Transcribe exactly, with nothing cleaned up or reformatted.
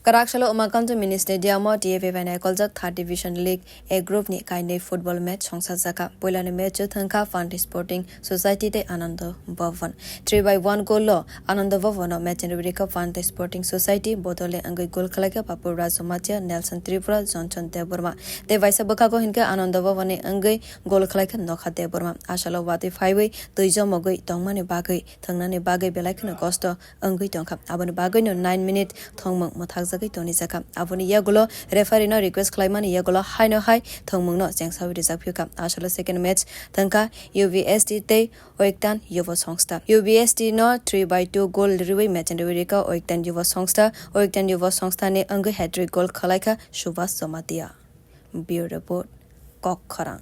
Kwrak salo Umakant Mini Stadium o T F F bai naikoljak third division league A group ni kainwi football match songsajak kha. Puilani match o thwngkha Fund Sporting Society tei Anando Bhavan. Three by one goal o Anando Bhavan o match ni rwrwi kha Fund Sporting Society bodole wngwi goal khwlaikha Papu Raju Matia, Nelson Tripura, Johnson Debbarma. Tei waisa bwkhago hinkhe Anando Bhavan ni wngwi goal khwlaikha Nokha Debbarma. Asalo watwi phaiwi twi jomogwi tongmani bagwi thwngnani bagwi belai kheno kosto wngwi tongkha. Aboni bagwino nine minute thongmung mwthakjagwi tonijakha. Aboni yagulo referee no request khlaimani yagulo haino hai thongmungno chengsawi rijak phiyokha. Asalo second match thwngkha U B S T tei Oiktan Yuva Songstha. U B S T no three by two goal rwui match rwui rikha Oiktan Yuva Songstha. Oiktan Yuva Songstha ni wngwi hat-trick goal khwlaikha Subhas Jamatia. Bureau Report, Kokkhorang.